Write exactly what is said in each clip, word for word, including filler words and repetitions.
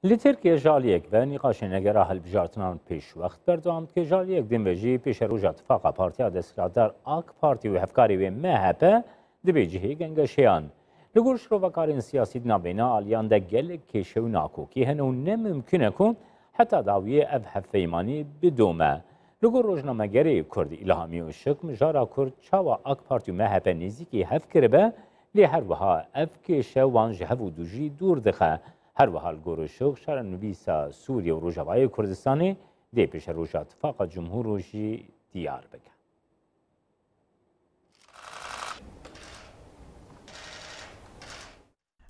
Li Tirkiye ji aliyek ve nîqaşên egera hilbijartinan pêşwext berdewam dike. Ji aliyek din ve jî pêşeroja tifaqa partiya desthilatdar AK Partî û hevkarê wê M H P dibê cihê gengeşeyan. Li gor şirovekarên siyasî di navbeyna aliyan de gelek kêşe û nakokî hene û ne mimkun e ku heta dawiyê ev hevpeymanî bidome. Li gor rojnamegerê Kurd Îlhamî Işik, mijara Kurd çawa AK Partî û M H P nêzîkî hev kiribe, lê her wiha ev kêşe wan ji hev û du jî dûr dixe. Her wiha li gor Işik, çarenivîsa Sûriye û Rojavayê Kurdistanê dê pêşeroja Tifaqa Cumhûrê jî diyar bike.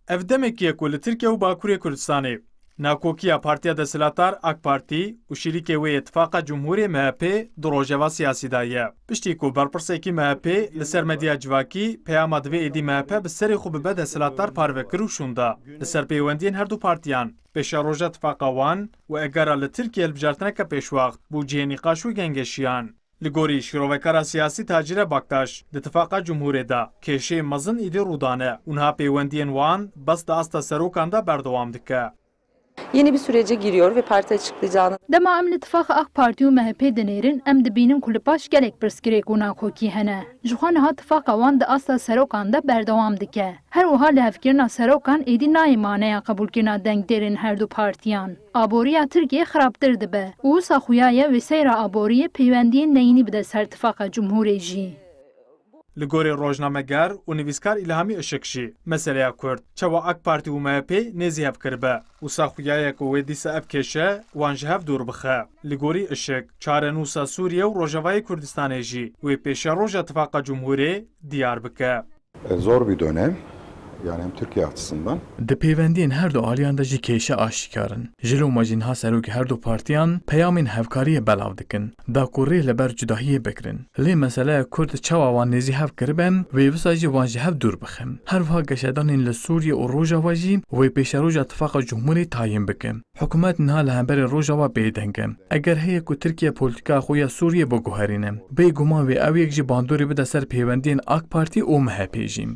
Ev demekî ye ku li Tirkiye û Bakurê Kurdistanê nakokiya Partiya Desthilatdar AK Partî û şîrîkê wê yê Tifaqa Cumhûrê M H P di rojeva siyasî de ye. Piştî ku berpirsekî M H P li ser medya civakî peyama divê êdî M H P bi serê xwe bibe desthilatdar parve kir û şûnda. Li ser peywendiyên her du partiyan, pêşeroja tifaqa wan û egera li Tirkiye hilbijartineke pêşwext bû cihê nîqaş û gengeşiyan. Li gorî şîrovekara siyasî Tacîre Baktaş, di Tifaqa Cumhûrê de kêşeyê mezin îdî rû dane û niha peywendiyên wan bes di asta serokan de berdewam dike. Yeni bir sürece giriyor ve parti açıklayacağını Dema em li tifaqa AK Partî û M H P dinêrin, em dibînin ku li paş gelek pirsgirêk û nakokî hene. Ji xwe niha tifaqa wan di asta serokan de berdewam dike. Her wiha lihevkirina serokan êdî nayê maneya qebûlkirina dengdêrên her du partiyan. Aboriya Tirkiyê xirabtir dibe û wisa xuya ye wê seyra aboriyê peywendiyên neyînî bide ser Tifaqa Cumhûrê jî. Li gorî rojnameger û nivîskar Îlhamî Işik jî meseleya Kurd çawa AK Partî û M H P nêzî hev kiribe, wisa xuya ye ku wê dîsa ev kêşe wan ji hev dûr bixe. Li gorî Işik, çarenûsa Sûriye û Rojavayê Kurdistanê jî wê pêşeroja Tifaqa Cumhûrê diyar bike. E, zor bir dönem. Yani hem Türkiye açısından. Di pêvendiyên her du aliyan de jî kêşe aşîkar in. Ji loma jî niha serokê her du partiyan peyamên hevkariyê belav dikin, da ku rê li ber cudahiyê bigirin. Lê meseleya Kurd çawa wan nêzî hev kiribe, wê wisa jî wan ji hev dûr bixe. Her wiha geşedanên li Sûriye û Rojava jî wê pêşeroja Tifaqa Cumhûrê tayîn bike. Hikûmet niha li hemberî Rojava bêdeng e. Eger heye ku Tirkiye polîtîkaya xwe ya Sûriyê biguherîne, bêguman wê ew yek jî bandorê bide ser pêwendiyên AK Partî û M H P jî.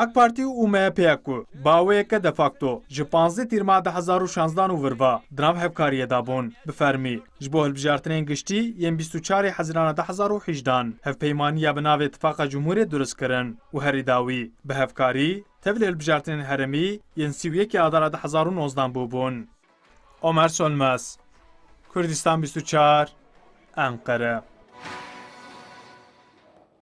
AK Partî û M H P ku baweyeke de facto ji panzdeh Tîrmeha du hezar û şanzdan û vir ve di nav hevkariyê de bûn, bi fermî ji bo hilbijartinên giştî yên bîst û çarê Hezîrana du hezar û hejdan hevpeymaniya bi navê Tifaqa Cumhûrê durust kirin û herî dawî bi hevkarî tevlî hilbijartinên herêmî yên sî û yekê Adara du hezar û nozdan bûbûn. Omer Sönmez, Kurdistan bîst û çar, Enqere.